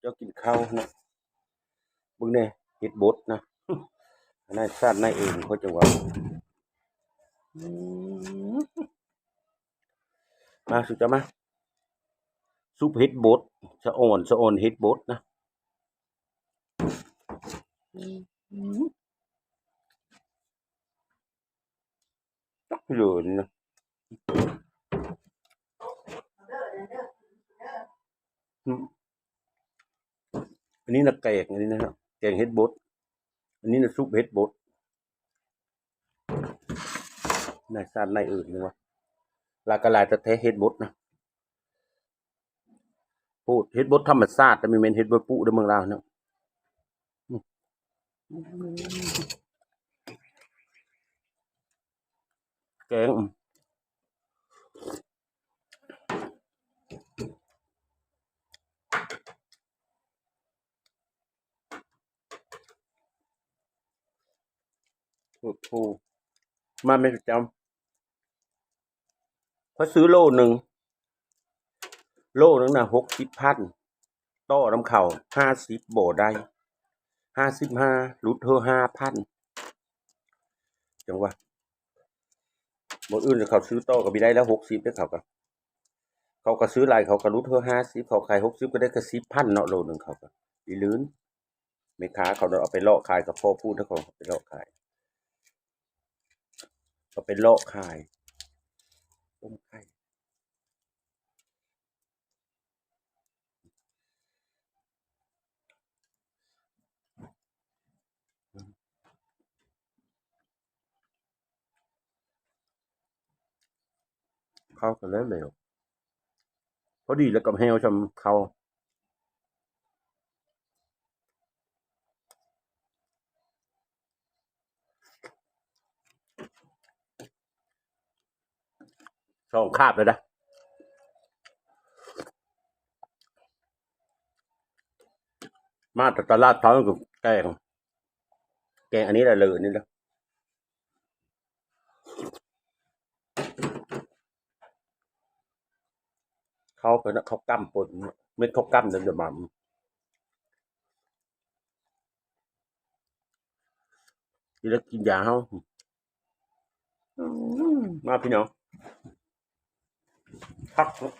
ເຈົ້າກິນເຂົ້າເນາະ. ເບິ່ງແດ່ ເຫັດບົດນະ ອັນນັ້ນຊາດໃນເອີ່ນເຂົາຈັ່ງວ່າ. ອືມ ມາສູ່ເຈົ້າມາ ຊຸບເຫັດບົດ ສະອອນ ສະອອນເຫັດບົດນະ. ອືມ ຈັກເລີນນະ. ອືມ ອັນນີ້ນະແກງ ອັນນີ້ນະ ແກງເຫັດບົດ ອັນນີ້ນະຊຸບເຫັດບົດ. ໃນຊາດໃນເອີ່ນນີ້ວ່າ ລາວກໍຫຼາຍແທ້ໆເຫັດບົດນະ. ໂພດ ເຫັດບົດທຳມະຊາດ ແຕ່ບໍ່ແມ່ນເຫັດບົດປຸເດີເມືອງລາວເນາະ. ອືມ ແກງ ໂອ້ໂຫ ມາແມ່ນປະຈຳ. ຂ້ອຍຊື້ໂລໜຶ່ງ ໂລໜຶ່ງນະຫົກສິບພັນ ຕໍ່ນຳເຂົາຫ້າສິບບໍ່ໄດ້ ຫ້າສິບຫ້າ ຫຼຸດເຮີຫ້າພັນ. ຈັ່ງວ່າ ມື້ອື່ນເຂົາຊື້ຕໍ່ກໍບໍ່ໄດ້ແລ້ວ ຫົກສິບເດ້ ເຂົາກໍ ເຂົາກໍຊື້ຫຼາຍ ເຂົາກໍຫຼຸດເຮີຫ້າສິບ ເຂົາຂາຍຫົກສິບ ກໍໄດ້ແຕ່ສິບພັນເນາະ ໂລໜຶ່ງ ເຂົາກໍອີລື່ນ. ແມ່ຄ້າເຂົາເອົາໄປເລາະຂາຍ ກໍພໍພູດ ເຂົາເອົາໄປເລາະຂາຍ ເອົາໄປເລາະຂາຍ ຕົ້ມໄຂ່ ເຂົ້າກັນແລ້ວ ພໍດີແລ້ວກັບແຫ້ວຊ່ຳເຂົ້າ. ສອງຄາບເລີຍນະ ມາແຕ່ຕະຫຼາດເຊົ້າກໍແກງ ແກງອັນນີ້ລະ ເລີອັນນີ້ລະ. ເຂົ້າໄປນະ ເຂົ້າກ້ຳປົນ ເມັດເຂົ້າກ້ຳເດີ ດຽວມາ ກິນແລ້ວກິນຢາເຮົາ. ອືມ ມາພີ່ນ້ອງ ຄັກເນາະ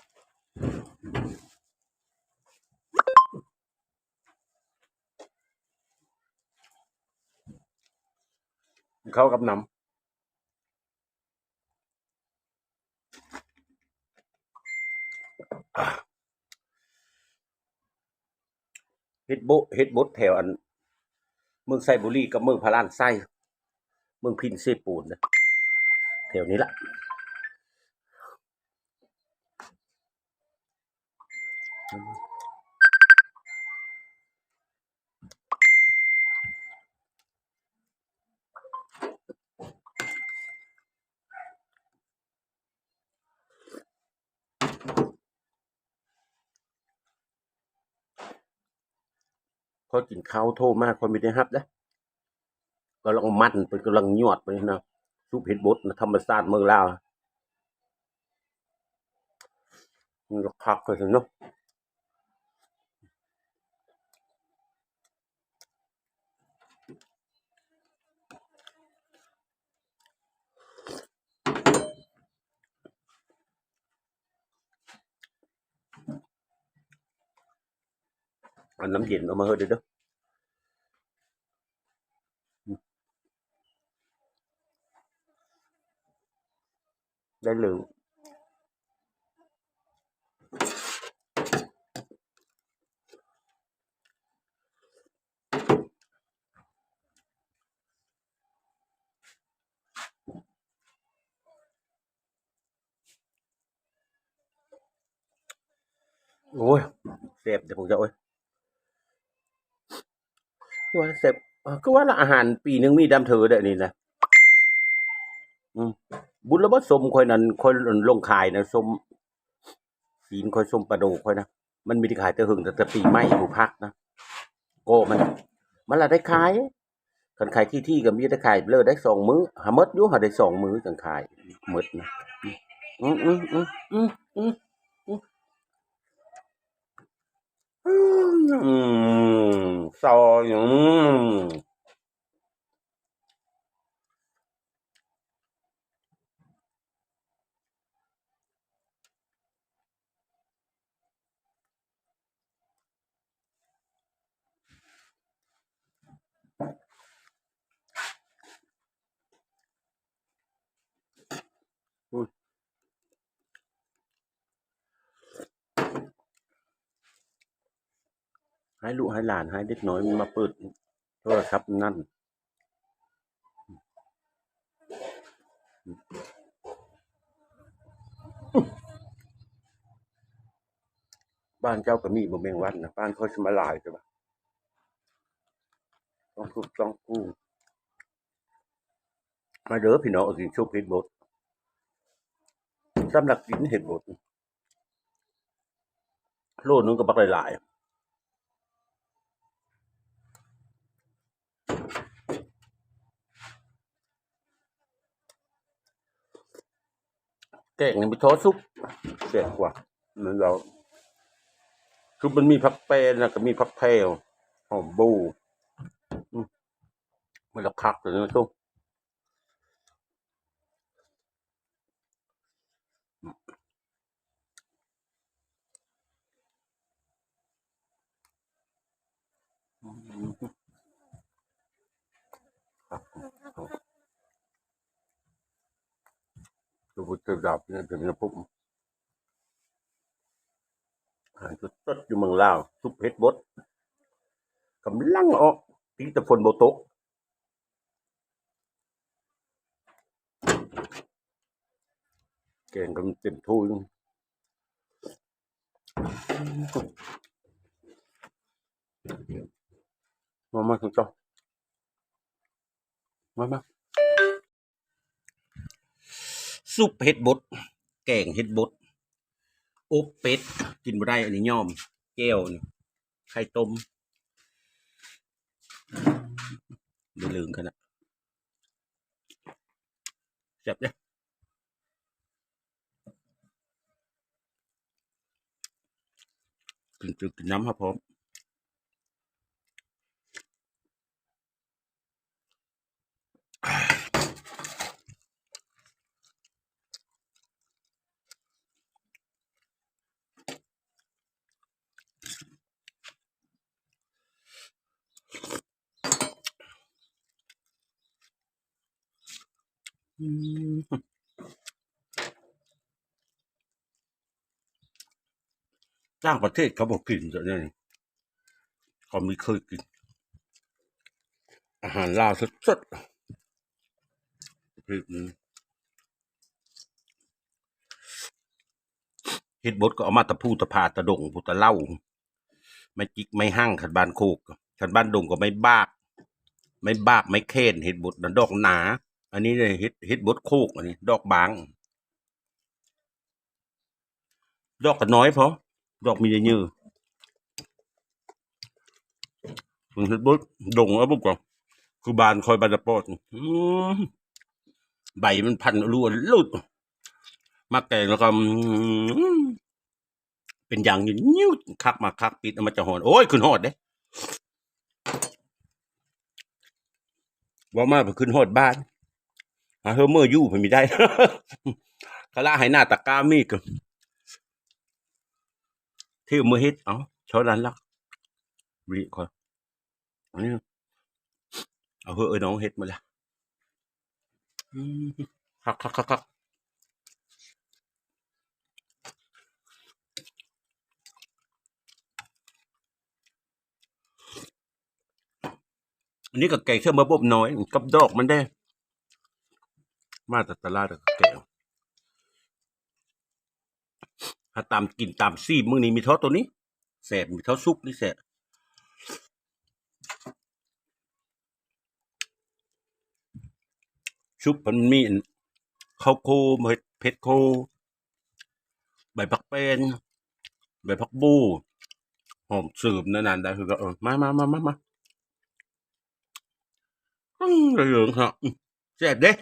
ເຂົ້າກັບນ້ຳ. ເຮັດໂບະ ເຮັດບົດແຖວອັນ ເມືອງໄຊບູລີກັບເມືອງພະລານໄຊ ເມືອງພິນເຊໂປນນະ ແຖວນີ້ລະ. ຂ້ອຍກິນເຂົ້າໂທມາ ຂ້ອຍມີແຕ່ຮັບເດ້ ກຳລັງມັນ ເພິ່ນກຳລັງຍອດໄປນະ ຊຸບເຫັດບົດນະ ທຳມະຊາດເມືອງລາວ ມັນກໍຄັກຄືກັນເນາະ. ເອົານ້ຳເຢັນອອກມາເຮີດເດີ ໄດ້ເລີຍ. ໂອ້ຍ ແຊບເດ້ພວກເຈົ້າເອີຍ ຄືວ່າແຊບ ຄືວ່າລະອາຫານປີໜຶ່ງມີດຳເທີເດ້ນີ້ນະ. ອືມ ບຸນລະບໍ່ ສົ້ມຂ້ອຍນັ້ນ ຂ້ອຍລົງຂາຍນະ ສົ້ມ ຊີ້ນຂ້ອຍ ສົ້ມປາໂດຂ້ອຍນະ ມັນມີແຕ່ຂາຍແຕ່ເຫິງ ຕັ້ງແຕ່ປີໃໝ່ຜູ້ພັກນະ ກໍມັນ ມັນລະໄດ້ຂາຍ. ຄັນຂາຍທີ່ໆກໍມີແຕ່ຂາຍເລີຍ ໄດ້ສອງມື້ ຫາໝົດຢູ່ ຫາໄດ້ສອງມື້ຈັ່ງຂາຍໝົດນະ. ອືມ ອືມ ອືມ ອືມ ອືມ. ອືມ ຊອຍ ອືມ. ໃຫ້ລູກໃຫ້ຫຼານ ໃຫ້ເດັກນ້ອຍມັນມາເປີດໂທລະສັບນັ້ນ. ບ້ານເຈົ້າກໍມີບໍ່ແມງວັນນະ? ບ້ານຂ້ອຍຊິມາຫຼາຍແຕ່ວ່າ ຕ້ອງທຸບຕ້ອງກູ້. ມາເດີພີ່ນ້ອງ ເອົາກິນຊຸບເຫັດບົດ. ສຳລັບກິນເຫັດບົດ ໂລໜຶ່ງກໍບັກຫຼາຍໆ. ແກງນີ້ໄປທອດຊຸບແຊບກວ່າ ແມ່ນແລ້ວ. ຊຸບມັນມີຜັກແປນ ແລ້ວກໍມີຜັກແພວ ຫອມບົ່ ອືມ ມັນລະຄັກເລີຍເນາະ. ອາຫານສົດໆຢູ່ເມືອງລາວ ຊຸບເຫັດບົດ ກຳລັງອອກ ຕິແຕ່ຝົນບໍ່ຕົກ. ແກງກໍເຕັມຖ້ວຍ. ມາ ມາ ເຈົ້າ ມາ ມາ. ຊຸບເຫັດບົດ ແກງເຫັດບົດ ອົບເປັດ ກິນບໍ່ໄດ້ ອັນນີ້ຍອມ. ແຈ່ວນີ້ ໄຂ່ຕົ້ມ ບໍ່ເລີງຂະໜາດ ແຊບເດ້. ກິນ ກິນນ້ຳໃຫ້ພ້ອມ. ອືມ ຕ່າງປະເທດເຂົາບໍ່ກິນແບບນີ້ ເຂົາມີເຄີຍກິນອາຫານລາວສົດໆ ປະເທດນີ້. ເຫັດບົດກໍເອົາມາແຕ່ພູແຕ່ຜາ ແຕ່ດົງພຸ້ນ ແຕ່ເຫຼົ່າ ໄມ້ຈິກໄມ້ຮັ່ງ ຄັນບ້ານໂຄກ. ຄັນບ້ານດົງກໍໄມ້ບາກ ໄມ້ບາກ ໄມ້ແຄນ. ເຫັດບົດນະດອກໜາ ອັນນີ້ເຫັດ ເຫັດບົດໂຄກ ອັນນີ້ດອກບາງ. ດອກກໍນ້ອຍພໍ ດອກມີແຕ່ເຫຍື່ອ. ເຫັດບົດດົງເອົາບຸກ ຄືບ້ານຂ້ອຍ ບ້ານຕະປອດ ອືມ ໃບມັນພັນລວນລຸດ ມາແກງແລ້ວກໍ ອືມ ເປັນຢາງຍິ້ວໆ ຄັກມາຄັກ ປິດເອົາມາຈະຮ້ອນ. ໂອ້ຍ ຂຶ້ນຮອດເດ້. ເວົ້າມາເພິ່ນຂຶ້ນຮອດບ້ານ ຫາເຮີເມືອຢູ່ເພິ່ນມີໄດ້ ຄະລະໄຮ່ນາຕາກ້າມີກ ຖືເມືອເຮັດ ເອົາ ເທົ່ານັ້ນລະ ວິລິຂ້ອຍ ອັນນີ້ ເອົາເຮີເອີຍນ້ອງເຮັດມາລະ ອືມ ຄັກໆໆໆ. ອັນນີ້ກໍແກງເທື່ອມະບົບນ້ອຍ ກັບດອກມັນເດ້ ມາແຕ່ຕະຫຼາດກໍແກງ ຖ້າຕາມກິນຕາມຊີບມື້ນີ້ມີເທົ່າໂຕນີ້ແຊບ ມີເທົ່າຊຸບນີ້ແຊບ. ຊຸບມັນມີອັນ ເຂົ້າໂຄ ເຫັດເຜັດໂຄ ໃບຜັກແປ້ນ ໃບຜັກບົ່ ຫອມເສີມນັ້ນນະ ໄດ້ຄື ເອີ ມາ ມາ ມາ ມາ ມາ ອືມ ເຫຼືອງໆ ຮະ ອືມ ແຊບເດ້.